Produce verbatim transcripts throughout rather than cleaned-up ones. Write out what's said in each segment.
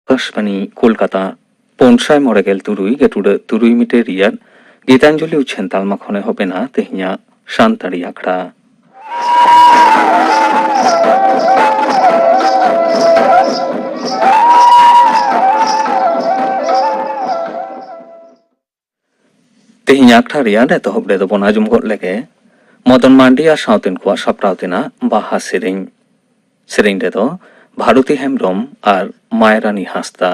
ᱟᱠᱟᱥᱵᱟᱱᱤ ᱠᱳᱞᱠᱟᱛᱟ, ᱯᱩᱱ ᱥᱟᱭ ᱢᱚᱬᱮ ᱜᱮᱞ ᱛᱩᱨᱩᱭ ᱜᱮᱴᱩᱰᱟᱹᱜ ᱛᱩᱨᱩᱭ ᱢᱤᱴᱟᱨ ᱨᱮᱭᱟᱜ ᱜᱤᱛᱟᱧᱡᱚᱞᱤ ᱩᱪᱷᱟᱹᱱ ᱛᱟᱞᱢᱟ ᱠᱷᱚᱱ ᱮᱦᱚᱵ ᱮᱱᱟ ᱛᱮᱦᱮᱧᱟᱜ ᱥᱟᱱᱛᱟᱲᱤ ᱟᱠᱷᱲᱟ᱾ ᱛᱮᱦᱮᱧ ᱟᱠᱷᱲᱟ ᱨᱮᱭᱟᱜ ᱮᱛᱚᱦᱚᱵ ᱨᱮᱫᱚ ᱵᱚᱱ ᱟᱸᱡᱚᱢ ᱜᱚᱫ ᱞᱮᱜᱮ ᱢᱚᱫᱚᱱ ᱢᱟᱱᱰᱤ ᱟᱨ ᱥᱟᱶᱛᱮᱱ ᱠᱚᱣᱟᱜ ᱥᱟᱯᱲᱟᱣ ᱛᱮᱱᱟᱜ ᱵᱟᱦᱟ ᱥᱮᱨᱮᱧ᱾ ᱥᱮᱨᱮᱧ ᱨᱮᱫᱚ ᱵᱷᱟᱨᱚᱛᱤ ᱦᱮᱢᱵᱽᱨᱚᱢ ᱟᱨ ᱢᱟᱭᱨᱟᱱᱤ ᱦᱟᱸᱥᱫᱟ᱾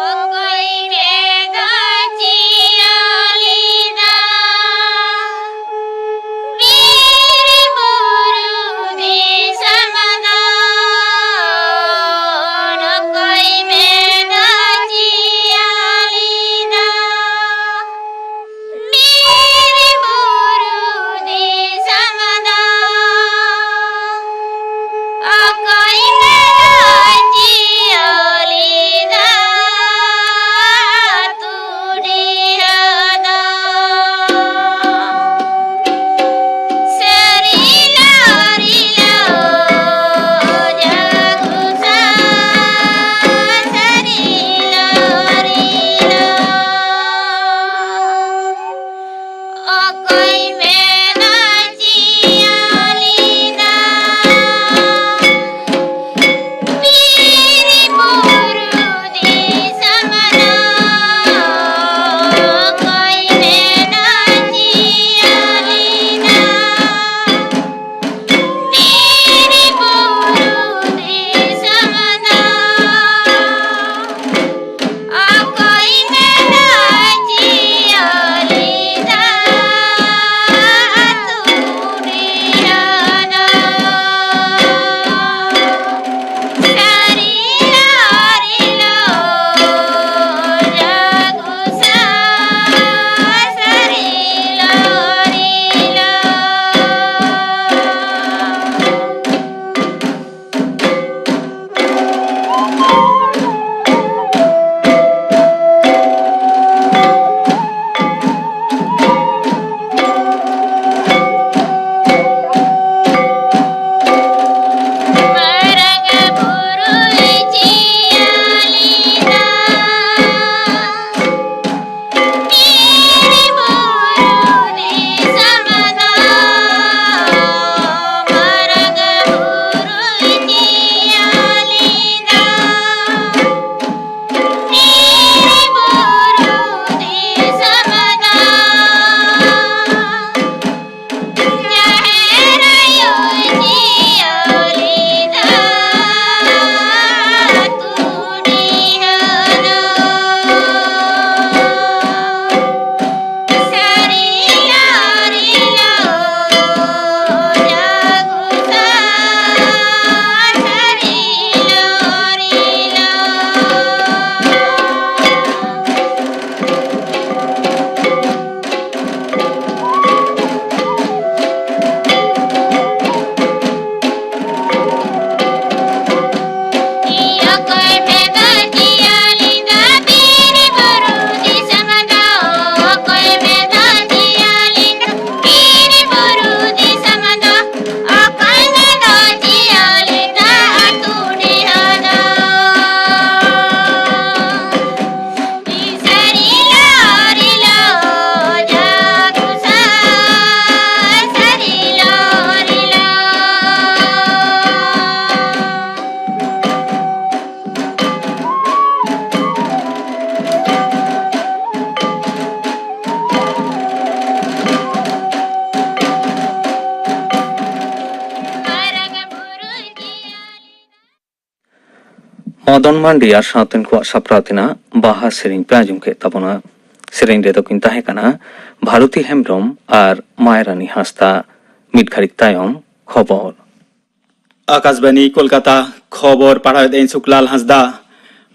ᱚᱠᱚᱭ ᱢᱮᱫ ᱪᱤᱭᱟᱹᱞᱤᱫᱟ ᱵᱤᱨ ᱵᱩᱨᱩ ᱫᱤᱥᱚᱢ ᱫᱚ? ᱚᱠᱚᱭ ᱢᱮᱫ ᱪᱤᱭᱟᱹᱞᱤᱫᱟ ᱵᱤᱨ ᱵᱩᱨᱩ ᱫᱤᱥᱚᱢ ᱫᱚ? ᱢᱚᱫᱚᱱ ᱢᱟᱱᱰᱤ ᱟᱨ ᱥᱟᱶᱛᱮᱱ ᱠᱚᱣᱟᱜ ᱥᱟᱯᱲᱟᱣ ᱛᱮᱱᱟᱜ ᱵᱟᱦᱟ ᱥᱮᱨᱮᱧ ᱯᱮ ᱟᱸᱡᱚᱢ ᱠᱮᱫ ᱛᱟᱵᱚᱱᱟ᱾ ᱥᱮᱨᱮᱧ ᱨᱮᱫᱚ ᱠᱤᱱ ᱛᱟᱦᱮᱸ ᱠᱟᱱᱟ ᱵᱷᱟᱨᱚᱛᱤ ᱦᱮᱢᱵᱽᱨᱚᱢ ᱟᱨ ᱢᱟᱭᱨᱟᱱᱤ ᱦᱟᱸᱥᱫᱟ᱾ ᱢᱤᱫ ᱜᱷᱟᱹᱲᱤᱡ ᱛᱟᱭᱚᱢ ᱠᱷᱚᱵᱚᱨ᱾ ᱟᱠᱟᱥᱵᱟᱱᱤ ᱠᱳᱞᱠᱟᱛᱟ, ᱠᱷᱚᱵᱚᱨ ᱯᱟᱲᱦᱟᱣᱮᱫ ᱟᱹᱧ ᱥᱩᱠᱞᱟᱞ ᱦᱟᱸᱥᱫᱟ᱾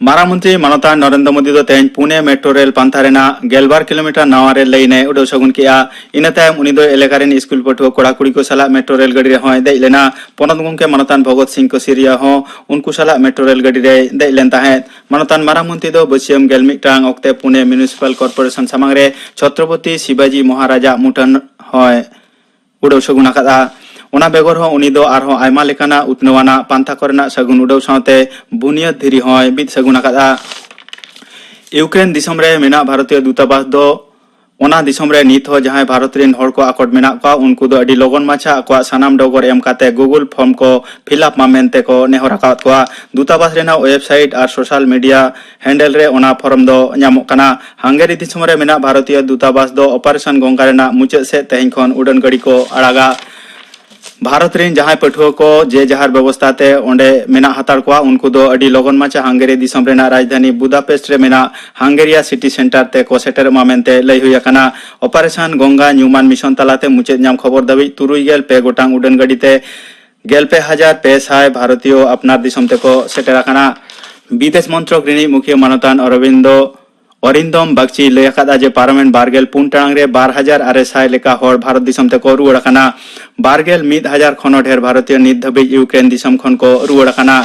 ᱢᱟᱨᱟᱝ ᱢᱚᱱᱛᱨᱤ ᱢᱟᱱᱚᱛᱟᱱ ᱱᱚᱨᱮᱱᱫᱨᱚ ᱢᱳᱫᱤ ᱫᱚ ᱛᱮᱦᱮᱧ ᱯᱩᱱᱮ ᱢᱮᱴᱨᱳ ᱨᱮᱞ ᱯᱟᱱᱛᱷᱟ ᱨᱮᱱᱟᱜ ᱜᱮᱞᱵᱟᱨ ᱠᱤᱞᱳᱢᱤᱴᱟᱨ ᱱᱟᱣᱟ ᱨᱮᱞ ᱞᱟᱭᱤᱱ ᱮ ᱩᱰᱟᱹᱣ ᱥᱟᱹᱜᱩᱱ ᱠᱮᱫᱼᱟ᱾ ᱤᱱᱟᱹ ᱛᱟᱭᱚᱢ ᱩᱱᱤ ᱫᱚ ᱮᱞᱟᱠᱟ ᱨᱮᱱ ᱥᱠᱩᱞ ᱯᱟᱹᱴᱷᱩᱣᱟᱹ ᱠᱚᱲᱟ ᱠᱩᱲᱤ ᱠᱚ ᱥᱟᱞᱟᱜ ᱢᱮᱴᱨᱳ ᱨᱮᱞ ᱜᱟᱹᱰᱤ ᱨᱮᱦᱚᱸᱭ ᱫᱮᱡ ᱞᱮᱱᱟ᱾ ᱯᱚᱱᱚᱛ ᱜᱚᱢᱠᱮ ᱢᱟᱱᱚᱛᱟᱱ ᱵᱷᱚᱜᱚᱛ ᱥᱤᱝ ᱠᱚᱥᱤᱨᱤᱭᱟ ᱦᱚᱸ ᱩᱱᱠᱩ ᱥᱟᱞᱟᱜ ᱢᱮᱴᱨᱳ ᱨᱮᱞ ᱜᱟᱹᱰᱤ ᱨᱮᱭ ᱫᱮᱡ ᱞᱮᱱ ᱛᱟᱦᱮᱸᱫ᱾ ᱢᱟᱱᱚᱛᱟᱱ ᱢᱟᱨᱟᱝ ᱢᱚᱱᱛᱨᱤ ᱫᱚ ᱵᱟᱹᱥᱭᱟᱹᱢ ᱜᱮᱞ ᱢᱤᱫ ᱴᱟᱲᱟᱝ ᱚᱠᱛᱮ ᱯᱩᱱᱮ ᱢᱤᱭᱩᱱᱤᱥᱤᱯᱟᱞ ᱠᱚᱨᱯᱳᱨᱮᱥᱚᱱ ᱥᱟᱢᱟᱝ ᱨᱮ ᱪᱷᱚᱛᱨᱚᱯᱚᱛᱤ ᱥᱤᱵᱟᱡᱤ ᱢᱚᱦᱟᱨᱟᱡᱟᱜ ᱢᱩᱴᱷᱟᱹᱱ ᱦᱚᱸᱭ ᱩᱰᱟᱹᱣ ᱥᱟᱹᱜᱩᱱ ᱟᱠᱟᱫᱼᱟ᱾ ᱚᱱᱟ ᱵᱮᱜᱚᱨ ᱦᱚᱸ ᱩᱱᱤ ᱫᱚ ᱟᱨᱦᱚᱸ ᱟᱭᱢᱟ ᱞᱮᱠᱟᱱᱟᱜ ᱩᱛᱱᱟᱹᱣᱟᱱᱟᱜ ᱯᱟᱱᱛᱷᱟ ᱠᱚᱨᱮᱱᱟᱜ ᱥᱟᱹᱜᱩᱱ ᱩᱰᱟᱹᱣ ᱥᱟᱶᱛᱮ ᱵᱩᱱᱤᱭᱟᱹᱫ ᱫᱷᱤᱨᱤ ᱦᱚᱸᱭ ᱵᱤᱫ ᱥᱟᱹᱜᱩᱱ ᱟᱠᱟᱫᱼᱟ᱾ ᱤᱭᱩᱠᱨᱮᱱ ᱫᱤᱥᱚᱢ ᱨᱮ ᱢᱮᱱᱟᱜ ᱵᱷᱟᱨᱚᱛᱤᱭᱚ ᱫᱩᱛᱟᱵᱟᱥ ᱫᱚ ᱚᱱᱟ ᱫᱤᱥᱚᱢ ᱨᱮ ᱱᱤᱛ ᱦᱚᱸ ᱡᱟᱦᱟᱸᱭ ᱵᱷᱟᱨᱚᱛ ᱨᱮᱱ ᱦᱚᱲ ᱠᱚ ᱟᱠᱚᱴ ᱢᱮᱱᱟᱜ ᱠᱚᱣᱟ, ᱩᱱᱠᱩ ᱫᱚ ᱟᱹᱰᱤ ᱞᱚᱜᱚᱱ ᱢᱟᱪᱷᱟ ᱟᱠᱚᱣᱟᱜ ᱥᱟᱱᱟᱢ ᱰᱚᱜᱚᱨ ᱮᱢ ᱠᱟᱛᱮ Google ᱯᱷᱚᱨᱢ ᱠᱚ ᱯᱷᱤᱞᱟᱯ ᱢᱟ ᱢᱮᱱᱛᱮ ᱠᱚ ᱱᱮᱦᱚᱨ ᱟᱠᱟᱫ ᱠᱚᱣᱟ᱾ ᱫᱩᱛᱟᱵᱟᱥ ᱨᱮᱱᱟᱜ ᱣᱮᱵᱥᱟᱭᱤᱴ ᱟᱨ ᱥᱳᱥᱟᱞ ᱢᱤᱰᱤᱭᱟ ᱦᱮᱱᱰᱮᱞ ᱨᱮ ᱚᱱᱟ ᱯᱷᱚᱨᱢ ᱫᱚ ᱧᱟᱢᱚᱜ ᱠᱟᱱᱟ᱾ ᱦᱟᱝᱜᱮᱨᱤ ᱫᱤᱥᱚᱢ ᱨᱮ ᱢᱮᱱᱟᱜ ᱵᱷᱟᱨᱚᱛᱤᱭᱚ ᱫᱩᱛᱟᱵᱟᱥ ᱫᱚ ᱚᱯᱟᱨᱮᱥᱚᱱ ᱜᱚᱝᱜᱟ ᱨᱮᱱᱟᱜ ᱢᱩᱪᱟᱹᱫ ᱥᱮᱫ ᱛᱮᱦᱮᱧ ᱠᱷᱚᱱ ᱩᱰᱟᱹᱱ ᱜᱟᱹᱰᱤ ᱠᱚ ᱟᱲᱟᱜᱟ᱾ ᱵᱷᱟᱨᱚᱛ ᱨᱮᱱ ᱡᱟᱦᱟᱸᱭ ᱯᱟᱹᱴᱷᱩᱣᱟᱹ ᱠᱚ ᱡᱮ ᱡᱟᱦᱟᱨ ᱵᱮᱵᱚᱥᱛᱟ ᱛᱮ ᱚᱸᱰᱮ ᱢᱮᱱᱟᱜ ᱦᱟᱛᱟᱲ ᱠᱚᱣᱟ, ᱩᱱᱠᱩ ᱫᱚ ᱟᱹᱰᱤ ᱞᱚᱜᱚᱱ ᱢᱟᱪᱷᱟ ᱦᱟᱝᱜᱮᱨᱤ ᱫᱤᱥᱚᱢ ᱨᱮᱱᱟᱜ ᱨᱟᱡᱽᱫᱷᱟᱱᱤ ᱵᱩᱫᱟᱯᱮᱥᱴ ᱨᱮ ᱢᱮᱱᱟᱜ ᱦᱟᱝᱜᱮᱨᱤᱭᱟ ᱥᱤᱴᱤ ᱥᱮᱱᱴᱟᱨ ᱛᱮ ᱠᱚ ᱥᱮᱴᱮᱨᱚᱜ ᱢᱟ ᱢᱮᱱᱛᱮ ᱞᱟᱹᱭ ᱦᱩᱭ ᱟᱠᱟᱱᱟ᱾ ᱚᱯᱟᱨᱮᱥᱚᱱ ᱜᱚᱝᱜᱟ ᱧᱩᱢᱟᱱ ᱢᱤᱥᱚᱱ ᱛᱟᱞᱟᱛᱮ ᱢᱩᱪᱟᱹᱫ ᱧᱟᱢ ᱠᱷᱚᱵᱚᱨ ᱫᱷᱟᱹᱵᱤᱡ ᱛᱩᱨᱩᱭ ᱜᱮᱞ ᱯᱮ ᱜᱚᱴᱟᱝ ᱩᱰᱟᱹᱱ ᱜᱟᱹᱰᱤ ᱛᱮ ᱜᱮᱞ ᱯᱮ ᱦᱟᱡᱟᱨ ᱯᱮ ᱥᱟᱭ ᱵᱷᱟᱨᱚᱛᱤᱭᱚ ᱟᱯᱱᱟᱨ ᱫᱤᱥᱚᱢ ᱛᱮᱠᱚ ᱥᱮᱴᱮᱨ ᱟᱠᱟᱱᱟ᱾ ᱵᱤᱫᱮᱥ ᱢᱚᱱᱛᱨᱚᱠ ᱨᱤᱱᱤᱡ ᱢᱩᱠᱷᱤᱭᱟᱹ ᱢᱟᱱᱚᱛᱟᱱ ᱚᱨᱚᱵᱤᱱᱫᱚ ᱚᱨᱤᱱᱫᱚᱢ ᱵᱟᱜᱪᱤᱭ ᱞᱟᱹᱭ ᱟᱠᱟᱫᱼᱟ ᱡᱮ ᱯᱟᱨᱚᱢᱮᱱ ᱵᱟᱨ ᱜᱮᱞ ᱯᱩᱱ ᱴᱟᱲᱟᱝ ᱨᱮ ᱵᱟᱨ ᱦᱟᱡᱟᱨ ᱟᱨᱮ ᱥᱟᱭ ᱞᱮᱠᱟ ᱦᱚᱲ ᱵᱷᱟᱨᱚᱛ ᱫᱤᱥᱚᱢ ᱛᱮᱠᱚ ᱨᱩᱣᱟᱹᱲ ᱟᱠᱟᱱᱟ᱾ ᱵᱟᱨ ᱜᱮᱞ ᱢᱤᱫ ᱦᱟᱡᱟᱨ ᱠᱷᱚᱱ ᱦᱚᱸ ᱰᱷᱮᱨ ᱵᱷᱟᱨᱚᱛᱤᱭᱚ ᱱᱤᱛ ᱫᱷᱟᱹᱵᱤᱡ ᱤᱭᱩᱠᱨᱮᱱ ᱫᱤᱥᱚᱢ ᱠᱷᱚᱱ ᱠᱚ ᱨᱩᱣᱟᱹᱲ ᱟᱠᱟᱱᱟ᱾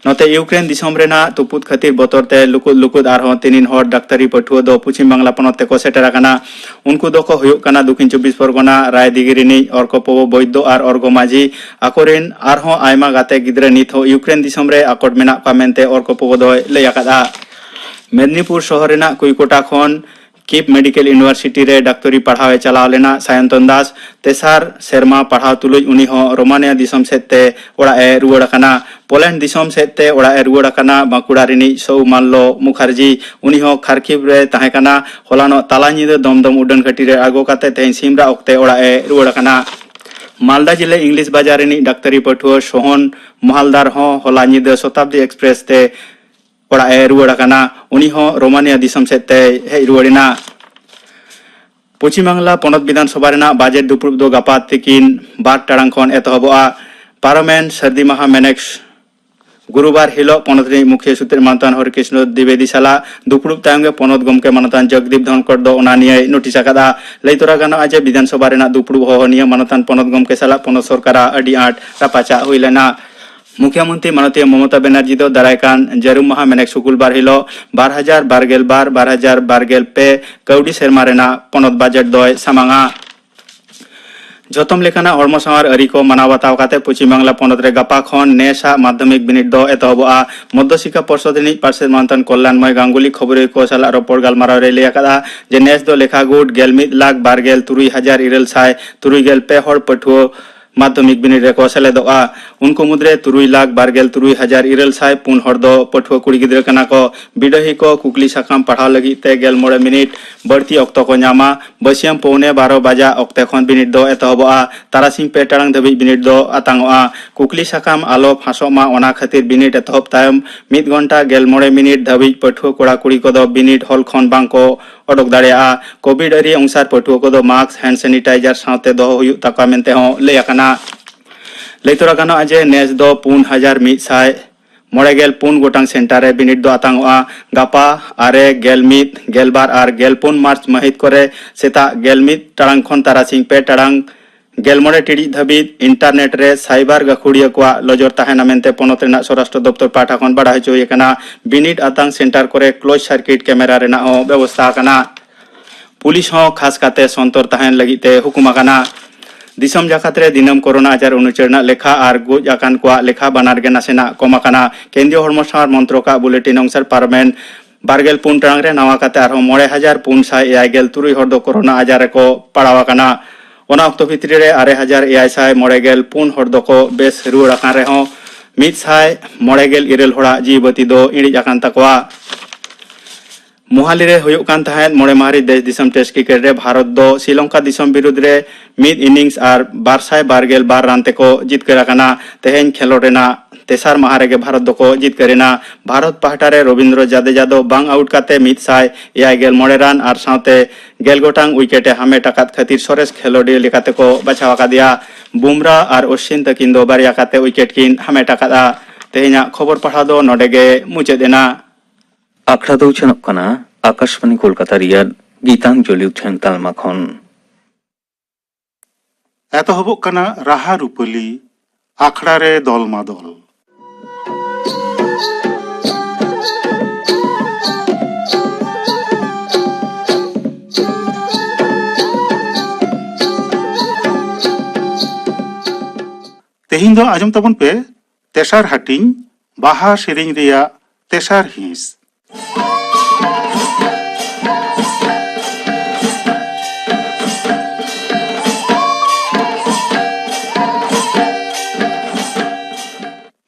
ᱱᱚᱛᱮ ᱤᱭᱩᱠᱨᱮᱱ ᱫᱤᱥᱚᱢ ᱨᱮᱱᱟᱜ ᱛᱩᱯᱩᱫ ᱠᱷᱟᱹᱛᱤᱨ ᱵᱚᱛᱚᱨ ᱛᱮ ᱞᱩᱠᱩᱫ ᱞᱩᱠᱩᱫ ᱟᱨᱦᱚᱸ ᱛᱤᱱᱤᱱ ᱦᱚᱲ ᱰᱟᱠᱛᱟᱨᱤ ᱯᱟᱹᱴᱷᱩᱣᱟᱹ ᱫᱚ ᱯᱚᱪᱷᱤᱢ ᱵᱟᱝᱞᱟ ᱯᱚᱱᱚᱛ ᱛᱮᱠᱚ ᱥᱮᱴᱮᱨ ᱟᱠᱟᱱᱟ᱾ ᱩᱱᱠᱩ ᱫᱚᱠᱚ ᱦᱩᱭᱩᱜ ᱠᱟᱱᱟ ᱫᱚᱠᱷᱤᱱ ᱪᱚᱵᱵᱤᱥ ᱯᱚᱨᱜᱚᱱᱟ ᱨᱟᱭᱫᱤᱜᱤ ᱨᱤᱱᱤᱡ ᱚᱨᱠᱚᱯᱚᱵᱚ ᱵᱳᱭᱫᱚ ᱟᱨ ᱚᱨᱜᱚ ᱢᱟᱹᱡᱷᱤ᱾ ᱟᱠᱚᱨᱮᱱ ᱟᱨᱦᱚᱸ ᱟᱭᱢᱟ ᱜᱟᱛᱮ ᱜᱤᱫᱽᱨᱟᱹ ᱱᱤᱛ ᱦᱚᱸ ᱤᱭᱩᱠᱨᱮᱱ ᱫᱤᱥᱚᱢ ᱨᱮ ᱟᱠᱚᱴ ᱢᱮᱱᱟᱜ ᱠᱚᱣᱟ ᱢᱮᱱᱛᱮ ᱚᱨᱠᱚᱯᱚᱵᱚ ᱫᱚᱭ ᱞᱟᱹᱭ ᱟᱠᱟᱫᱼᱟ᱾ ᱢᱮᱫᱽᱱᱤᱯᱩᱨ ᱥᱚᱦᱚᱨ ᱨᱮᱱᱟᱜ ᱠᱩᱭᱠᱳᱴᱟ ᱠᱷᱚᱱ ᱠᱤᱯ ᱢᱮᱰᱤᱠᱮᱞ ᱤᱭᱩᱱᱤᱵᱷᱟᱨᱥᱤᱴᱤ ᱨᱮ ᱰᱟᱠᱛᱚᱨᱤ ᱯᱟᱲᱦᱟᱣ ᱮ ᱪᱟᱞᱟᱣ ᱞᱮᱱᱟ ᱥᱟᱭᱚᱱᱛᱚᱱ ᱫᱟᱥ᱾ ᱛᱮᱥᱟᱨ ᱥᱮᱨᱢᱟ ᱯᱟᱲᱦᱟᱣ ᱛᱩᱞᱩᱡ ᱩᱱᱤ ᱦᱚᱸ ᱨᱳᱢᱟᱱᱤᱭᱟ ᱫᱤᱥᱚᱢ ᱥᱮᱫ ᱛᱮ ᱚᱲᱟᱜ ᱮ ᱨᱩᱣᱟᱹᱲ ᱟᱠᱟᱱᱟ᱾ ᱯᱳᱞᱮᱱᱰ ᱫᱤᱥᱚᱢ ᱥᱮᱫ ᱛᱮ ᱚᱲᱟᱜ ᱮ ᱨᱩᱣᱟᱹᱲ ᱟᱠᱟᱱᱟ ᱵᱟᱸᱠᱩᱲᱟ ᱨᱤᱱᱤᱡ ᱥᱳᱣᱢᱟᱞᱞᱚ ᱢᱩᱠᱷᱟᱨᱡᱤ᱾ ᱩᱱᱤ ᱦᱚᱸ ᱠᱷᱟᱨᱠᱤᱵ ᱨᱮ ᱛᱟᱦᱮᱸ ᱠᱟᱱᱟ᱾ ᱦᱚᱞᱟᱱᱚᱜ ᱛᱟᱞᱟ ᱧᱤᱫᱟᱹ ᱫᱚᱢᱫᱚᱢ ᱩᱰᱟᱹᱱ ᱜᱷᱟᱹᱴᱤ ᱨᱮ ᱟᱬᱜᱚ ᱠᱟᱛᱮ ᱛᱮᱦᱮᱧ ᱥᱤᱢᱨᱟᱜ ᱚᱠᱛᱮ ᱚᱲᱟᱜ ᱮ ᱨᱩᱣᱟᱹᱲ ᱟᱠᱟᱱᱟ᱾ ᱢᱟᱞᱫᱟ ᱡᱤᱞᱟᱹ ᱤᱝᱞᱤᱥ ᱵᱟᱡᱟᱨ ᱨᱤᱱᱤᱡ ᱰᱟᱠᱛᱟᱨᱤ ᱯᱟᱹᱴᱷᱩᱣᱟᱹ ᱥᱳᱦᱚᱱ ᱢᱚᱦᱟᱞᱫᱟᱨ ᱦᱚᱸ ᱦᱚᱞᱟ ᱧᱤᱫᱟᱹ ᱥᱚᱛᱟᱵᱫᱤ ᱮᱠᱥᱯᱨᱮᱥ ᱛᱮ ᱚᱲᱟᱜ ᱮ ᱨᱩᱣᱟᱹᱲ ᱟᱠᱟᱱᱟ᱾ ᱩᱱᱤ ᱦᱚᱸ ᱨᱳᱢᱟᱱᱤᱭᱟ ᱫᱤᱥᱚᱢ ᱥᱮᱫ ᱛᱮᱭ ᱦᱮᱡ ᱨᱩᱣᱟᱹᱲ ᱮᱱᱟ᱾ ᱯᱚᱪᱷᱤᱢ ᱵᱟᱝᱞᱟ ᱯᱚᱱᱚᱛ ᱵᱤᱫᱷᱟᱱ ᱥᱚᱵᱷᱟ ᱨᱮᱱᱟᱜ ᱵᱟᱡᱮᱴ ᱫᱩᱯᱲᱩᱵ ᱫᱚ ᱜᱟᱯᱟ ᱛᱤᱠᱤᱱ ᱵᱟᱨ ᱴᱟᱲᱟᱝ ᱠᱷᱚᱱ ᱮᱛᱚᱦᱚᱵᱚᱜᱼᱟ᱾ ᱯᱟᱨᱚᱢᱮᱱ ᱥᱟᱹᱨᱫᱤ ᱢᱟᱦᱟ ᱢᱮᱱᱮᱠ ᱜᱩᱨᱩᱵᱟᱨ ᱦᱤᱞᱳᱜ ᱯᱚᱱᱚᱛ ᱨᱤᱱᱤᱡ ᱢᱩᱠᱷᱤᱭᱟᱹ ᱥᱩᱛᱨᱮᱛ ᱢᱟᱱᱚᱛᱟᱱ ᱦᱚᱨᱤᱠᱨᱤᱥᱱᱚ ᱫᱤᱵᱮᱫᱤ ᱥᱟᱞᱟᱜ ᱫᱩᱯᱲᱩᱵ ᱛᱟᱭᱚᱢ ᱜᱮ ᱯᱚᱱᱚᱛ ᱜᱚᱢᱠᱮ ᱢᱟᱱᱚᱛᱟᱱ ᱡᱚᱜᱽᱫᱤᱯ ᱫᱷᱚᱱᱠᱚᱨ ᱫᱚ ᱚᱱᱟ ᱱᱤᱭᱟᱹᱭ ᱱᱳᱴᱤᱥ ᱟᱠᱟᱫᱼᱟ᱾ ᱞᱟᱹᱭ ᱛᱚᱨᱟ ᱜᱟᱱᱚᱜᱼᱟ ᱡᱮ ᱵᱤᱫᱷᱟᱱ ᱥᱚᱵᱷᱟ ᱨᱮᱱᱟᱜ ᱫᱩᱯᱲᱩᱵ ᱦᱚᱦᱚ ᱱᱤᱭᱟᱹ ᱢᱟᱱᱚᱛᱟᱱ ᱯᱚᱱᱚᱛ ᱜᱚᱢᱠᱮ ᱥᱟᱞᱟᱜ ᱯᱚᱱᱚᱛ ᱥᱚᱨᱠᱟᱨᱟᱜ ᱟᱹᱰᱤ ᱟᱸᱴ ᱨᱟᱯᱟᱪᱟᱜ ᱦᱩᱭ ᱞᱮᱱᱟ᱾ ᱢᱩᱠᱷᱭᱟᱹ ᱢᱚᱱᱛᱨᱤ ᱢᱟᱱᱚᱛᱤᱭᱟᱹ ᱢᱚᱢᱚᱛᱟ ᱵᱮᱱᱟᱨᱡᱤ ᱫᱚ ᱫᱟᱨᱟᱭ ᱠᱟᱱ ᱡᱟᱹᱨᱩᱢ ᱢᱟᱦᱟ ᱢᱮᱱᱮᱠ ᱥᱩᱠᱩᱞ ᱵᱟᱨ ᱦᱤᱞᱳᱜ ᱵᱟᱨ ᱦᱟᱡᱟᱨ ᱵᱟᱨ ᱜᱮᱞ ᱵᱟᱨ ᱵᱟᱨ ᱦᱟᱡᱟᱨ ᱵᱟᱨ ᱜᱮᱞ ᱯᱮ ᱠᱟᱹᱣᱰᱤ ᱥᱮᱨᱢᱟ ᱨᱮᱱᱟᱜ ᱯᱚᱱᱚᱛ ᱵᱟᱡᱮᱴ ᱫᱚᱭ ᱥᱟᱢᱟᱝᱟ᱾ ᱡᱚᱛᱚᱢ ᱞᱮᱠᱟᱱᱟᱜ ᱦᱚᱲᱢᱚ ᱥᱟᱶᱟᱨ ᱟᱹᱨᱤ ᱠᱚ ᱢᱟᱱᱟᱣ ᱵᱟᱛᱟᱣ ᱠᱟᱛᱮ ᱯᱚᱪᱷᱤᱢ ᱵᱟᱝᱞᱟ ᱯᱚᱱᱚᱛ ᱨᱮ ᱜᱟᱯᱟ ᱠᱷᱚᱱ ᱱᱮᱥᱟᱜ ᱢᱟᱫᱽᱫᱷᱚᱢᱤᱠ ᱵᱤᱱᱤᱰ ᱫᱚ ᱮᱛᱚᱦᱚᱵᱚᱜᱼᱟ᱾ ᱢᱚᱫᱽᱫᱷᱚ ᱥᱤᱠᱠᱷᱟ ᱯᱚᱨᱥᱚᱫ ᱨᱤᱱᱤᱡ ᱯᱟᱨᱥᱮᱛ ᱢᱟᱱᱚᱛᱟᱱ ᱠᱚᱞᱭᱟᱱ ᱢᱚᱭ ᱜᱟᱝᱜᱩᱞᱤ ᱠᱷᱚᱵᱚᱨᱤᱭᱟᱹ ᱠᱚ ᱥᱟᱞᱟᱜ ᱨᱚᱯᱚᱲ ᱜᱟᱞᱢᱟᱨᱟᱣ ᱨᱮᱭ ᱞᱟᱹᱭ ᱟᱠᱟᱫᱼᱟ ᱡᱮ ᱱᱮᱥ ᱫᱚ ᱞᱮᱠᱷᱟ ᱜᱩᱴ ᱜᱮᱞ ᱢᱤᱫ ᱞᱟᱠᱷ ᱵᱟᱨ ᱜᱮᱞ ᱛᱩᱨᱩᱭ ᱦᱟᱡᱟᱨ ᱤᱨᱟᱹᱞ ᱥᱟᱭ ᱛᱩᱨᱩᱭ ᱜᱮᱞ ᱯᱮ ᱦᱚᱲ ᱯᱟᱹᱴᱷᱩᱣᱟᱹ ᱢᱟᱫᱽᱫᱷᱚᱢᱤᱠ ᱵᱤᱱᱤᱰ ᱨᱮᱠᱚ ᱥᱮᱞᱮᱫᱚᱜᱼᱟ᱾ ᱩᱱᱠᱩ ᱢᱩᱫᱽᱨᱮ ᱛᱩᱨᱩᱭ ᱞᱟᱠᱷ ᱵᱟᱨ ᱜᱮᱞ ᱛᱩᱨᱩᱭ ᱦᱟᱡᱟᱨ ᱤᱨᱟᱹᱞ ᱥᱟᱭ ᱯᱩᱱ ᱦᱚᱲ ᱫᱚ ᱯᱟᱹᱴᱷᱩᱣᱟᱹ ᱠᱩᱲᱤ ᱜᱤᱫᱽᱨᱟᱹ ᱠᱟᱱᱟ ᱠᱚ᱾ ᱵᱤᱰᱟᱹᱦᱤ ᱠᱚ ᱠᱩᱠᱞᱤ ᱥᱟᱠᱟᱢ ᱯᱟᱲᱦᱟᱣ ᱞᱟᱹᱜᱤᱫ ᱛᱮ ᱜᱮᱞ ᱢᱚᱬᱮ ᱢᱤᱱᱤᱴ ᱵᱟᱹᱲᱛᱤ ᱚᱠᱛᱚ ᱠᱚ ᱧᱟᱢᱟ᱾ ᱵᱟᱹᱥᱭᱟᱹᱢ ᱯᱚᱣᱱᱮ ᱵᱟᱨᱚ ᱵᱟᱡᱟᱜ ᱚᱠᱛᱮ ᱠᱷᱚᱱ ᱵᱤᱱᱤᱰ ᱫᱚ ᱮᱛᱚᱦᱚᱵᱚᱜᱼᱟ᱾ ᱛᱟᱨᱟᱥᱤᱧ ᱯᱮ ᱴᱟᱲᱟᱝ ᱫᱷᱟᱹᱵᱤᱡ ᱵᱤᱱᱤᱰ ᱫᱚ ᱟᱛᱟᱝᱚᱜᱼᱟ᱾ ᱠᱩᱠᱞᱤ ᱥᱟᱠᱟᱢ ᱟᱞᱚ ᱯᱷᱟᱸᱥᱚᱜ ᱢᱟ, ᱚᱱᱟ ᱠᱷᱟᱹᱛᱤᱨ ᱵᱤᱱᱤᱰ ᱮᱛᱚᱦᱚᱵ ᱛᱟᱭᱚᱢ ᱢᱤᱫ ᱜᱷᱚᱱᱴᱟ ᱜᱮᱞ ᱢᱚᱬᱮ ᱢᱤᱱᱤᱴ ᱫᱷᱟᱹᱵᱤᱡ ᱯᱟᱹᱴᱷᱩᱣᱟᱹ ᱠᱚᱲᱟ ᱠᱩᱲᱤ ᱠᱚᱫᱚ ᱵᱤᱱᱤᱰ ᱦᱚᱞ ᱠᱷᱚᱱ ᱵᱟᱝ ᱠᱚ ᱚᱰᱚᱠ ᱫᱟᱲᱮᱭᱟᱜᱼᱟ᱾ ᱠᱳᱵᱷᱤᱰ ᱟᱹᱨᱤ ᱚᱱᱩᱥᱟᱨ ᱯᱟᱹᱴᱷᱩᱣᱟᱹ ᱠᱚᱫᱚ ᱢᱟᱥᱠ, ᱦᱮᱱᱰ ᱥᱮᱱᱤᱴᱟᱭᱡᱟᱨ ᱥᱟᱶᱛᱮ ᱫᱚᱦᱚ ᱦᱩᱭᱩᱜ ᱛᱟᱠᱚᱣᱟ ᱢᱮᱱᱛᱮ ᱦᱚᱸ ᱞᱟᱹᱭ ᱟᱠᱟᱱᱟ᱾ ᱞᱟᱹᱭ ᱛᱚᱨᱟ ᱜᱟᱱᱚᱜᱼᱟ ᱡᱮ ᱱᱮᱥ ᱫᱚ ᱯᱩᱱ ᱦᱟᱡᱟᱨ ᱢᱤᱫ ᱥᱟᱭ ᱢᱚᱬᱮ ᱜᱮᱞ ᱯᱩᱱ ᱜᱚᱴᱟᱝ ᱥᱮᱱᱴᱟᱨ ᱨᱮ ᱵᱤᱱᱤᱰ ᱫᱚ ᱟᱛᱟᱝᱚᱜᱼᱟ᱾ ᱜᱟᱯᱟ ᱟᱨᱮ, ᱜᱮᱞ ᱢᱤᱫ, ᱜᱮᱞᱵᱟᱨ ᱟᱨ ᱜᱮᱞᱯᱩᱱ ᱢᱟᱨᱪ ᱢᱟᱹᱦᱤᱛ ᱠᱚᱨᱮ ᱥᱮᱛᱟᱜ ᱜᱮᱞ ᱢᱤᱫ ᱴᱟᱲᱟᱝ ᱠᱷᱚᱱ ᱛᱟᱨᱟᱥᱤᱧ ᱯᱮ ᱴᱟᱲᱟᱝ ᱜᱮᱞ ᱢᱚᱬᱮ ᱴᱤᱲᱤᱡ ᱫᱷᱟᱹᱵᱤᱡ ᱤᱱᱴᱟᱨᱱᱮᱴ ᱨᱮ ᱥᱟᱭᱵᱟᱨ ᱜᱟᱹᱠᱷᱩᱲᱤᱭᱟᱹ ᱠᱚᱣᱟᱜ ᱞᱚᱡᱚᱨ ᱛᱟᱦᱮᱱᱟ ᱢᱮᱱᱛᱮ ᱯᱚᱱᱚᱛ ᱨᱮᱱᱟᱜ ᱥᱚᱨᱟᱥᱴᱨᱚ ᱫᱚᱯᱛᱚᱨ ᱯᱟᱦᱴᱟ ᱠᱷᱚᱱ ᱵᱟᱰᱟᱭ ᱦᱚᱪᱚ ᱦᱩᱭ ᱟᱠᱟᱱᱟ᱾ ᱵᱤᱱᱤᱰ ᱟᱛᱟᱝ ᱥᱮᱱᱴᱟᱨ ᱠᱚᱨᱮ ᱠᱞᱳᱡᱽ ᱥᱟᱨᱠᱤᱴ ᱠᱮᱢᱮᱨᱟ ᱨᱮᱱᱟᱜ ᱦᱚᱸ ᱵᱮᱵᱚᱥᱛᱷᱟ ᱟᱠᱟᱱᱟ᱾ ᱯᱩᱞᱤᱥ ᱦᱚᱸ ᱠᱷᱟᱥ ᱠᱟᱛᱮ ᱥᱚᱱᱛᱚᱨ ᱛᱟᱦᱮᱱ ᱞᱟᱹᱜᱤᱫ ᱛᱮ ᱦᱩᱠᱩᱢ ᱟᱠᱟᱱᱟ᱾ ᱫᱤᱥᱚᱢ ᱡᱟᱠᱟᱛ ᱨᱮ ᱫᱤᱱᱟᱹᱢ ᱠᱳᱨᱳᱱᱟ ᱟᱡᱟᱨ ᱩᱱᱩᱪᱟᱹᱲ ᱨᱮᱱᱟᱜ ᱞᱮᱠᱷᱟ ᱟᱨ ᱜᱚᱡ ᱟᱠᱟᱱ ᱠᱚᱣᱟᱜ ᱞᱮᱠᱷᱟ ᱵᱟᱱᱟᱨ ᱜᱮ ᱱᱟᱥᱮᱱᱟᱜ ᱠᱚᱢ ᱟᱠᱟᱱᱟ᱾ ᱠᱮᱱᱫᱨᱤᱭᱚ ᱦᱚᱲᱢᱚ ᱥᱟᱶᱟᱨ ᱢᱚᱱᱛᱨᱚᱠᱟᱜ ᱵᱩᱞᱮᱴᱤᱱ ᱚᱱᱩᱥᱟᱨ ᱯᱟᱨᱚᱢᱮᱱ ᱵᱟᱨ ᱜᱮᱞ ᱯᱩᱱ ᱴᱟᱲᱟᱝ ᱨᱮ ᱱᱟᱣᱟ ᱠᱟᱛᱮ ᱟᱨᱦᱚᱸ ᱢᱚᱬᱮ ᱦᱟᱡᱟᱨ ᱯᱩᱱ ᱥᱟᱭ ᱮᱭᱟᱭ ᱜᱮᱞ ᱛᱩᱨᱩᱭ ᱦᱚᱲ ᱫᱚ ᱠᱳᱨᱳᱱᱟ ᱟᱡᱟᱨ ᱨᱮᱠᱚ ᱯᱟᱲᱟᱣ ᱟᱠᱟᱱᱟ᱾ ᱚᱱᱟ ᱚᱠᱛᱚ ᱵᱷᱤᱛᱨᱤ ᱨᱮ ᱟᱨᱮ ᱦᱟᱡᱟᱨ ᱮᱭᱟᱭ ᱥᱟᱭ ᱢᱚᱬᱮ ᱜᱮᱞ ᱯᱩᱱ ᱦᱚᱲ ᱫᱚᱠᱚ ᱵᱮᱥ ᱨᱩᱣᱟᱹᱲ ᱟᱠᱟᱱ ᱨᱮᱦᱚᱸ ᱢᱤᱫ ᱥᱟᱭ ᱢᱚᱬᱮ ᱜᱮᱞ ᱤᱨᱟᱹᱞ ᱦᱚᱲᱟᱜ ᱡᱤᱣᱤ ᱵᱟᱹᱛᱤ ᱫᱚ ᱤᱬᱤᱡ ᱟᱠᱟᱱ ᱛᱟᱠᱚᱣᱟ᱾ ᱢᱳᱦᱟᱞᱤ ᱨᱮ ᱦᱩᱭᱩᱜ ᱠᱟᱱ ᱛᱟᱦᱮᱸᱫ ᱢᱚᱬᱮ ᱢᱟᱦᱟ ᱨᱮ ᱫᱮᱥ ᱫᱤᱥᱚᱢ ᱴᱮᱥᱴ ᱠᱨᱤᱠᱮᱴ ᱨᱮ ᱵᱷᱟᱨᱚᱛ ᱫᱚ ᱥᱨᱤᱞᱚᱝᱠᱟ ᱫᱤᱥᱚᱢ ᱵᱤᱨᱩᱫᱽ ᱨᱮ ᱢᱤᱫ ᱤᱱᱤᱝᱥ ᱟᱨ ᱵᱟᱨ ᱥᱟᱭ ᱵᱟᱨ ᱜᱮᱞ ᱵᱟᱨ ᱨᱟᱱ ᱛᱮᱠᱚ ᱡᱤᱛᱠᱟᱹᱨ ᱟᱠᱟᱱᱟ᱾ ᱛᱮᱦᱮᱧ ᱠᱷᱮᱞᱳᱰ ᱨᱮᱱᱟᱜ ᱛᱮᱥᱟᱨ ᱢᱟᱦᱟ ᱨᱮᱜᱮ ᱵᱷᱟᱨᱚᱛ ᱫᱚᱠᱚ ᱡᱤᱛᱠᱟᱹᱨ ᱮᱱᱟ᱾ ᱵᱷᱟᱨᱚᱛ ᱯᱟᱦᱴᱟ ᱨᱮ ᱨᱚᱵᱤᱱᱫᱨᱚ ᱡᱟᱫᱮᱡᱟ ᱫᱚ ᱵᱟᱝ ᱟᱣᱩᱴ ᱠᱟᱛᱮ ᱢᱤᱫ ᱥᱟᱭ ᱮᱭᱟᱭ ᱜᱮᱞ ᱢᱚᱬᱮ ᱨᱟᱱ ᱟᱨ ᱥᱟᱶᱛᱮ ᱜᱮᱞ ᱜᱚᱴᱟᱝ ᱩᱭᱠᱮᱴ ᱮ ᱦᱟᱢᱮᱴ ᱟᱠᱟᱫ ᱠᱷᱟᱹᱛᱤᱨ ᱥᱚᱨᱮᱥ ᱠᱷᱮᱞᱳᱰᱤᱭᱟᱹ ᱞᱮᱠᱟᱛᱮ ᱠᱚ ᱵᱟᱪᱷᱟᱣ ᱟᱠᱟᱫᱮᱭᱟ᱾ ᱵᱩᱢᱨᱟ ᱟᱨ ᱚᱥᱤᱱ ᱛᱟᱹᱠᱤᱱ ᱫᱚ ᱵᱟᱨᱭᱟ ᱠᱟᱛᱮ ᱩᱭᱠᱮᱴ ᱠᱤᱱ ᱦᱟᱢᱮᱴ ᱟᱠᱟᱫᱼᱟ᱾ ᱛᱮᱦᱮᱧᱟᱜ ᱠᱷᱚᱵᱚᱨ ᱯᱟᱲᱦᱟᱣ ᱫᱚ ᱱᱚᱰᱮ ᱜᱮ ᱢᱩᱪᱟᱹᱫ ᱮᱱᱟ᱾ ᱟᱠᱷᱲᱟ ᱫᱚ ᱩᱪᱷᱟᱹᱱᱚᱜ ᱠᱟᱱᱟ ᱟᱠᱟᱥᱵᱟᱱᱤ ᱠᱳᱞᱠᱟᱛᱟ ᱨᱮᱭᱟᱜ ᱜᱤᱛᱟᱧᱡᱚᱞᱤ ᱩᱪᱷᱟᱹᱱ ᱛᱟᱞᱢᱟ ᱠᱷᱚᱱ᱾ ᱮᱛᱚᱦᱚᱵᱚᱜ ᱠᱟᱱᱟ ᱨᱟᱦᱟ ᱨᱩᱯᱟᱹᱞᱤ, ᱟᱠᱷᱲᱟ ᱨᱮ ᱫᱚᱞ ᱢᱟᱫᱚᱞ᱾ ᱛᱮᱦᱮᱧ ᱫᱚ ᱟᱸᱡᱚᱢ ᱛᱟᱵᱚᱱ ᱯᱮ ᱛᱮᱥᱟᱨ ᱦᱟᱹᱴᱤᱧ, ᱵᱟᱦᱟ ᱥᱮᱨᱮᱧ ᱨᱮᱭᱟᱜ ᱛᱮᱥᱟᱨ ᱦᱤᱸᱥ᱾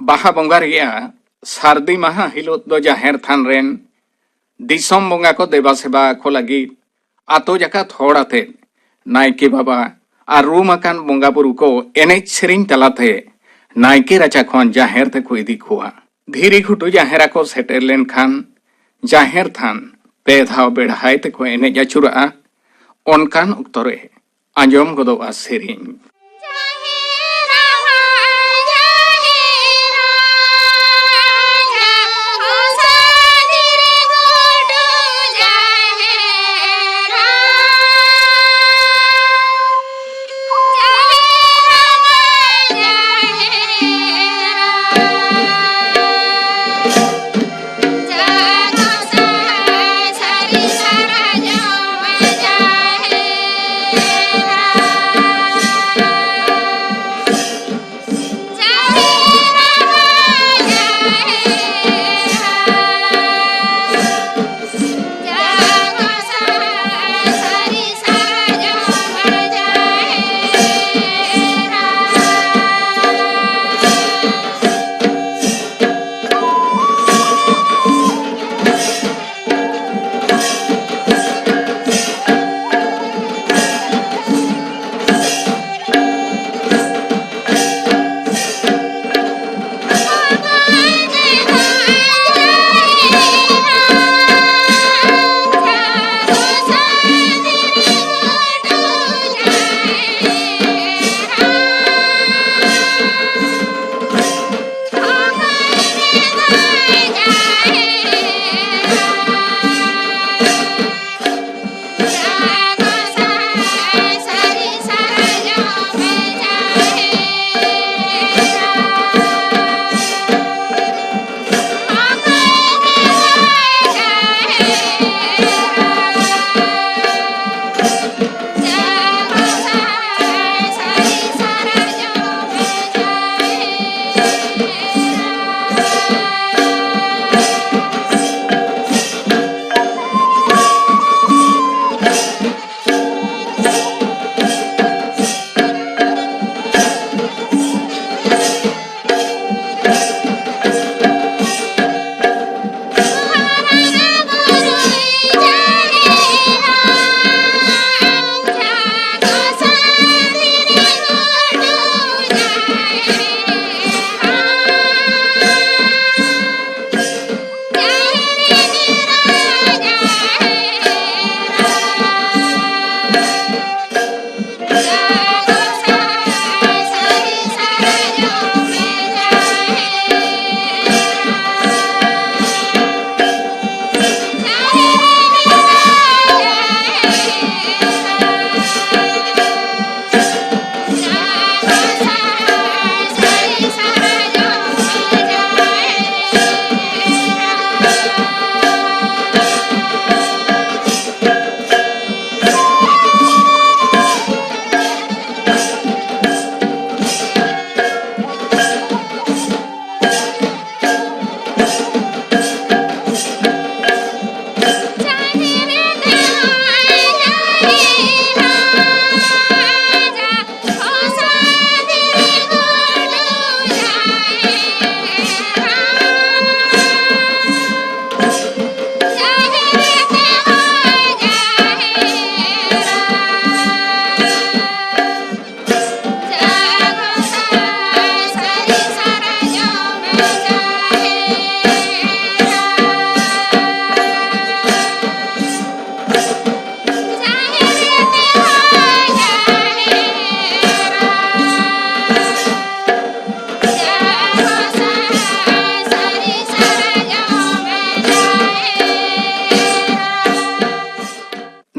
ᱵᱟᱦᱟ ᱵᱚᱸᱜᱟ ᱨᱮᱭᱟᱜ ᱥᱟᱹᱨᱫᱤ ᱢᱟᱦᱟ ᱦᱤᱞᱳᱜ ᱫᱚ ᱡᱟᱦᱮᱨ ᱛᱷᱟᱱ ᱨᱮᱱ ᱫᱤᱥᱚᱢ ᱵᱚᱸᱜᱟ ᱠᱚ ᱫᱮᱵᱟ ᱥᱮᱵᱟ ᱠᱚ ᱞᱟᱹᱜᱤᱫ ᱟᱛᱳ ᱡᱟᱠᱟᱛ ᱦᱚᱲ ᱟᱛᱮ ᱱᱟᱭᱠᱮ ᱵᱟᱵᱟ ᱟᱨ ᱨᱩᱢ ᱟᱠᱟᱱ ᱵᱚᱸᱜᱟ ᱵᱩᱨᱩ ᱠᱚ ᱮᱱᱮᱡ ᱥᱮᱨᱮᱧ ᱛᱟᱞᱟᱛᱮ ᱱᱟᱭᱠᱮ ᱨᱟᱪᱟ ᱠᱷᱚᱱ ᱡᱟᱦᱮᱨ ᱛᱮᱠᱚ ᱤᱫᱤ ᱠᱚᱣᱟ᱾ ᱫᱷᱤᱨᱤ ᱜᱷᱩᱴᱩ ᱡᱟᱦᱮᱨ ᱟᱠᱚ ᱥᱮᱴᱮᱨ ᱞᱮᱱᱠᱷᱟᱱ ᱡᱟᱦᱮᱨ ᱛᱷᱟᱱ ᱯᱮ ᱫᱷᱟᱣ ᱵᱮᱲᱦᱟᱭ ᱛᱮᱠᱚ ᱮᱱᱮᱡ ᱟᱹᱪᱩᱨᱟᱜᱼᱟ᱾ ᱚᱱᱠᱟᱱ ᱚᱠᱛᱚ ᱨᱮ ᱟᱸᱡᱚᱢ ᱜᱚᱫᱚᱜᱼᱟ ᱥᱮᱨᱮᱧ᱾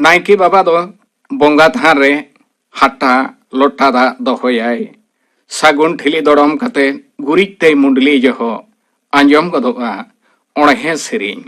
ᱱᱟᱭᱠᱮ ᱵᱟᱵᱟ ᱫᱚ ᱵᱚᱸᱜᱟ ᱛᱷᱟᱱ ᱨᱮ ᱦᱟᱴᱟᱜ ᱞᱚᱴᱟ ᱫᱟᱜ ᱫᱚᱦᱚᱭᱟᱭ᱾ ᱥᱟᱹᱜᱩᱱ ᱴᱷᱤᱞᱤ ᱫᱚᱲᱚᱢ ᱠᱟᱛᱮ ᱜᱩᱨᱤᱡ ᱛᱮᱭ ᱢᱩᱰᱞᱤ ᱡᱚᱦᱚᱜ ᱟᱸᱡᱚᱢ ᱜᱚᱫᱚᱜᱼᱟ ᱚᱬᱦᱮ ᱥᱮᱨᱮᱧ᱾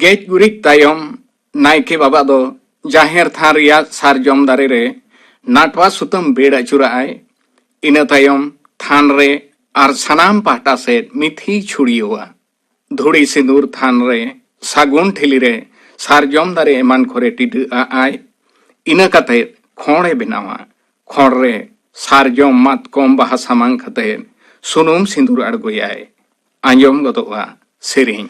ᱜᱮᱡ ᱜᱩᱨᱤᱡ ᱛᱟᱭᱚᱢ ᱱᱟᱭᱠᱮ ᱵᱟᱵᱟ ᱫᱚ ᱡᱟᱦᱮᱨ ᱛᱷᱟᱱ ᱨᱮᱭᱟᱜ ᱥᱟᱨᱡᱚᱢ ᱫᱟᱨᱮ ᱨᱮ ᱱᱟᱴᱣᱟ ᱥᱩᱛᱟᱹᱢ ᱵᱮᱲ ᱟᱹᱪᱩᱨᱟᱜᱼᱟᱭ᱾ ᱤᱱᱟᱹ ᱛᱟᱭᱚᱢ ᱛᱷᱟᱱ ᱨᱮ ᱟᱨ ᱥᱟᱱᱟᱢ ᱯᱟᱦᱴᱟ ᱥᱮᱫ ᱢᱤᱛᱷᱤ ᱪᱷᱩᱲᱭᱟᱹᱣᱟ᱾ ᱫᱷᱩᱲᱤ ᱥᱤᱸᱫᱩᱨ ᱛᱷᱟᱱ ᱨᱮ, ᱥᱟᱹᱜᱩᱱ ᱴᱷᱤᱞᱤ ᱨᱮ, ᱥᱟᱨᱡᱚᱢ ᱫᱟᱨᱮ ᱮᱢᱟᱱ ᱠᱚᱨᱮ ᱴᱤᱰᱟᱹᱜ ᱟᱜᱼᱟᱭ᱾ ᱤᱱᱟᱹ ᱠᱟᱛᱮ ᱠᱷᱚᱸᱲ ᱮ ᱵᱮᱱᱟᱣᱟ᱾ ᱠᱷᱚᱸᱲ ᱨᱮ ᱥᱟᱨᱡᱚᱢ ᱢᱟᱛᱠᱚᱢ ᱵᱟᱦᱟ ᱥᱟᱢᱟᱝ ᱠᱟᱛᱮ ᱥᱩᱱᱩᱢ ᱥᱤᱸᱫᱩᱨ ᱟᱬᱜᱚᱭᱟᱭ᱾ ᱟᱸᱡᱚᱢ ᱜᱚᱫᱚᱜᱼᱟ ᱥᱮᱨᱮᱧ᱾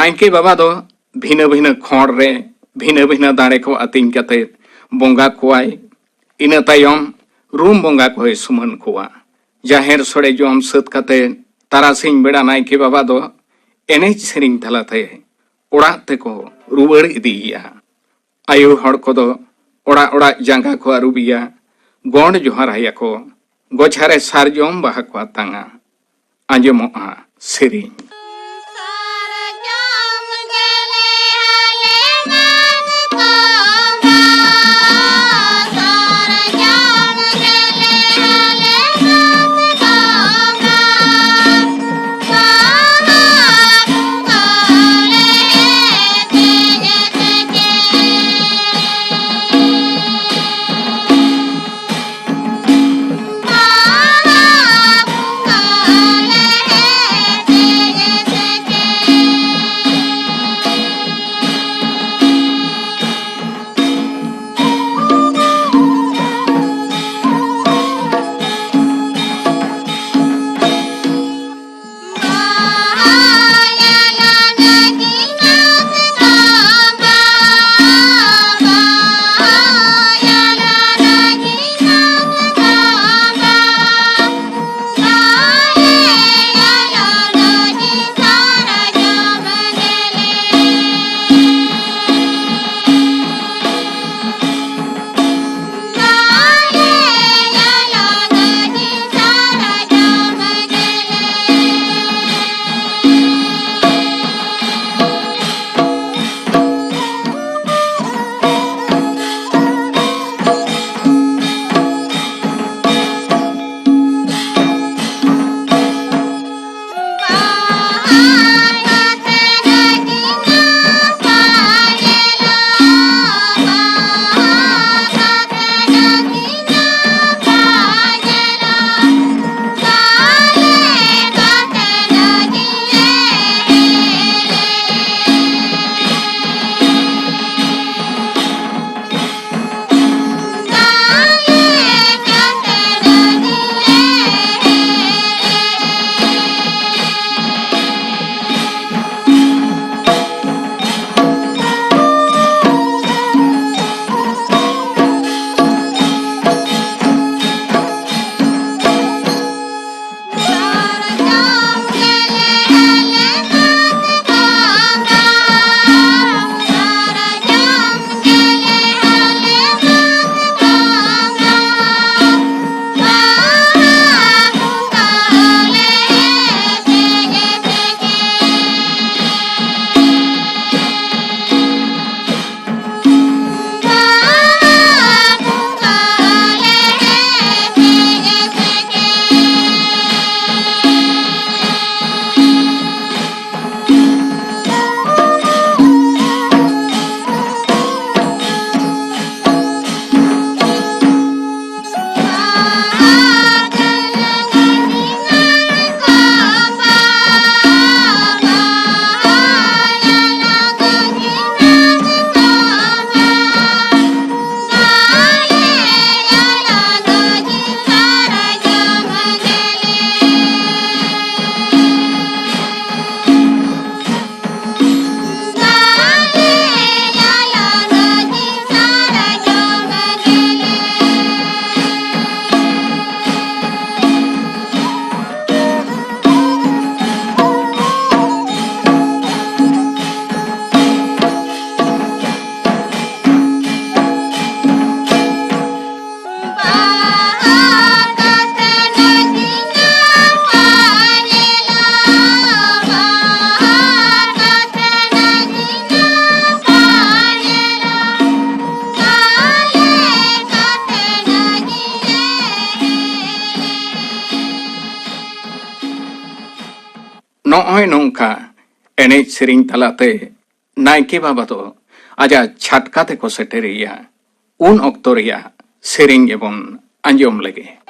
ᱱᱟᱭᱠᱮ ᱵᱟᱵᱟ ᱫᱚ ᱵᱷᱤᱱᱟᱹ ᱵᱷᱤᱱᱟᱹ ᱠᱷᱚᱸᱰ ᱨᱮ ᱵᱷᱤᱱᱟᱹ ᱵᱷᱤᱱᱟᱹ ᱫᱟᱲᱮ ᱠᱚ ᱟᱹᱛᱤᱧ ᱠᱟᱛᱮ ᱵᱚᱸᱜᱟ ᱠᱚᱣᱟᱭ᱾ ᱤᱱᱟᱹ ᱛᱟᱭᱚᱢ ᱨᱩᱢ ᱵᱚᱸᱜᱟ ᱠᱚᱭ ᱥᱩᱢᱟᱹᱱ ᱠᱚᱣᱟ᱾ ᱡᱟᱦᱮᱨ ᱥᱳᱲᱮ ᱡᱚᱢ ᱥᱟᱹᱛ ᱠᱟᱛᱮ ᱛᱟᱨᱟᱥᱤᱧ ᱵᱮᱲᱟ ᱱᱟᱭᱠᱮ ᱵᱟᱵᱟ ᱫᱚ ᱮᱱᱮᱡ ᱥᱮᱨᱮᱧ ᱛᱟᱞᱟᱛᱮ ᱚᱲᱟᱜ ᱛᱮᱠᱚ ᱨᱩᱣᱟᱹᱲ ᱤᱫᱤᱭᱮᱭᱟ᱾ ᱟᱭᱳ ᱦᱚᱲ ᱠᱚᱫᱚ ᱚᱲᱟᱜ ᱚᱲᱟᱜ ᱡᱟᱸᱜᱟ ᱠᱚ ᱟᱹᱨᱩᱵᱮᱭᱟ, ᱜᱚᱸᱰ ᱡᱚᱦᱟᱨ ᱟᱭᱟ ᱠᱚ᱾ ᱜᱚᱪᱷᱟᱨᱮ ᱥᱟᱨᱡᱚᱢ ᱵᱟᱦᱟ ᱠᱚ ᱟᱛᱟᱝᱟ, ᱟᱸᱡᱚᱢᱚᱜᱼᱟ ᱥᱮᱨᱮᱧ᱾ ᱱᱚᱜᱼᱚᱭ ᱱᱚᱝᱠᱟ ᱮᱱᱮᱡ ᱥᱮᱨᱮᱧ ᱛᱟᱞᱟᱛᱮ ᱱᱟᱭᱠᱮ ᱵᱟᱵᱟ ᱫᱚ ᱟᱡᱟᱜ ᱪᱷᱟᱴᱠᱟ ᱛᱮᱠᱚ ᱥᱮᱴᱮᱨᱮᱭᱟ᱾ ᱩᱱ ᱚᱠᱛᱚ ᱨᱮᱭᱟᱜ ᱥᱮᱨᱮᱧ ᱜᱮᱵᱚᱱ ᱟᱸᱡᱚᱢ ᱞᱮᱜᱮ᱾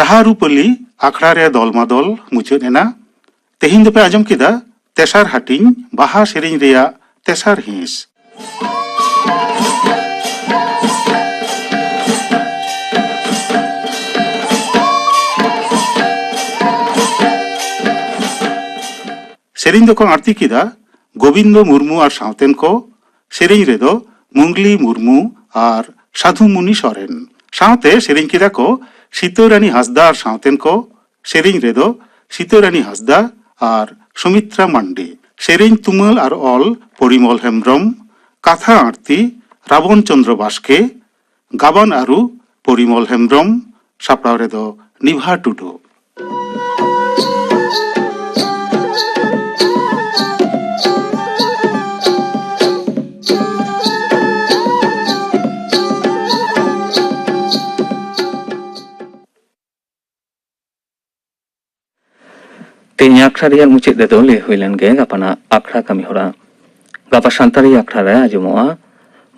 ᱨᱟᱦᱟ ᱨᱩᱯᱟᱹᱞᱤ ᱟᱠᱷᱲᱟ ᱨᱮ ᱫᱚᱞ ᱢᱟᱫᱚᱞ ᱢᱩᱪᱟᱹᱫ ᱮᱱᱟ᱾ ᱛᱮᱦᱮᱧ ᱫᱚᱯᱮ ᱟᱸᱡᱚᱢ ᱠᱮᱫᱟ ᱛᱮᱥᱟᱨ ᱦᱟᱹᱴᱤᱧ ᱵᱟᱦᱟ ᱥᱮᱨᱮᱧ ᱨᱮᱭᱟᱜ ᱛᱮᱥᱟᱨ ᱦᱤᱸᱥ᱾ ᱥᱮᱨᱮᱧ ᱫᱚᱠᱚ ᱟᱬᱛᱤ ᱠᱮᱫᱟ ᱜᱳᱵᱤᱱᱫᱚ ᱢᱩᱨᱢᱩ ᱟᱨ ᱥᱟᱶᱛᱮᱱ ᱠᱚ᱾ ᱥᱮᱨᱮᱧ ᱨᱮᱫᱚ ᱢᱩᱝᱞᱤ ᱢᱩᱨᱢᱩ ᱟᱨ ᱥᱟᱫᱷᱩ ᱢᱩᱱᱤ ᱥᱚᱨᱮᱱ᱾ ᱥᱟᱶᱛᱮ ᱥᱮᱨᱮᱧ ᱠᱮᱫᱟ ᱠᱚ ᱥᱤᱛᱟᱹ ᱨᱟᱱᱤ ᱦᱟᱸᱥᱫᱟ ᱟᱨ ᱥᱟᱶᱛᱮᱱ ᱠᱚ᱾ ᱥᱮᱨᱮᱧ ᱨᱮᱫᱚ ᱥᱤᱛᱟᱹ ᱨᱟᱱᱤ ᱦᱟᱸᱥᱫᱟ ᱟᱨ ᱥᱩᱢᱤᱛᱨᱟ ᱢᱟᱱᱰᱤ᱾ ᱥᱮᱨᱮᱧ ᱛᱩᱢᱟᱹᱞ ᱟᱨ ᱚᱞ ᱯᱚᱨᱤᱢᱚᱞ ᱦᱮᱢᱵᱽᱨᱚᱢ᱾ ᱠᱟᱛᱷᱟ ᱟᱬᱛᱤ ᱨᱟᱵᱚᱱ ᱪᱚᱸᱫᱽᱨᱚ ᱵᱟᱥᱠᱮ᱾ ᱜᱟᱵᱟᱱ ᱟᱹᱨᱩ ᱯᱚᱨᱤᱢᱚᱞ ᱦᱮᱢᱵᱽᱨᱚᱢ᱾ ᱥᱟᱯᱲᱟᱣ ᱨᱮᱫᱚ ᱱᱤᱵᱷᱟ ᱴᱩᱰᱩ᱾ ᱛᱮᱦᱮᱧ ᱟᱠᱷᱲᱟ ᱨᱮᱭᱟᱜ ᱢᱩᱪᱟᱹᱫ ᱨᱮᱫᱚ ᱞᱟᱹᱭ ᱦᱩᱭ ᱞᱮᱱ ᱜᱮ ᱜᱟᱯᱟᱱᱟᱜ ᱟᱠᱷᱲᱟ ᱠᱟᱹᱢᱤ ᱦᱚᱨᱟ᱾ ᱜᱟᱯᱟ ᱥᱟᱱᱛᱟᱲᱤ ᱟᱠᱷᱲᱟ ᱨᱮ ᱟᱸᱡᱚᱢᱚᱜᱼᱟ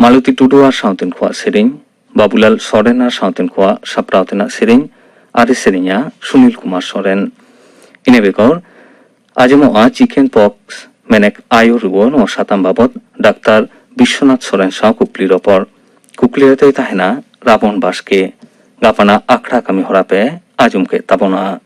ᱢᱟᱞᱚᱛᱤ ᱴᱩᱰᱩ ᱟᱨ ᱥᱟᱶᱛᱮᱱ ᱠᱚᱣᱟᱜ ᱥᱮᱨᱮᱧ, ᱵᱟᱵᱩᱞᱟᱞ ᱥᱚᱨᱮᱱ ᱟᱨ ᱥᱟᱶᱛᱮᱱ ᱠᱚᱣᱟᱜ ᱥᱟᱯᱲᱟᱣ ᱛᱮᱱᱟᱜ ᱥᱮᱨᱮᱧ, ᱟᱨ ᱮ ᱥᱮᱨᱮᱧᱟ ᱥᱩᱱᱤᱞ ᱠᱩᱢᱟᱨ ᱥᱚᱨᱮᱱ᱾ ᱤᱱᱟᱹ ᱵᱮᱜᱚᱨ ᱟᱸᱡᱚᱢᱚᱜᱼᱟ ᱪᱤᱠᱮᱱ ᱯᱚᱠᱥ ᱢᱮᱱᱮᱠ ᱟᱭᱳ ᱨᱩᱣᱟᱹ, ᱱᱚᱣᱟ ᱥᱟᱛᱟᱢ ᱵᱟᱵᱚᱛ ᱰᱟᱠᱛᱟᱨ ᱵᱤᱥᱥᱚᱱᱟᱛᱷ ᱥᱚᱨᱮᱱ ᱥᱟᱶ ᱠᱩᱠᱞᱤ ᱨᱚᱯᱚᱲ᱾ ᱠᱩᱠᱞᱤ ᱨᱮᱫᱚᱭ ᱛᱟᱦᱮᱱᱟ ᱨᱟᱵᱚᱱ ᱵᱟᱥᱠᱮ᱾ ᱜᱟᱯᱟᱱᱟᱜ ᱟᱠᱷᱲᱟ ᱠᱟᱹᱢᱤ ᱦᱚᱨᱟ ᱯᱮ ᱟᱸᱡᱚᱢ ᱠᱮᱫ ᱛᱟᱵᱚᱱᱟ᱾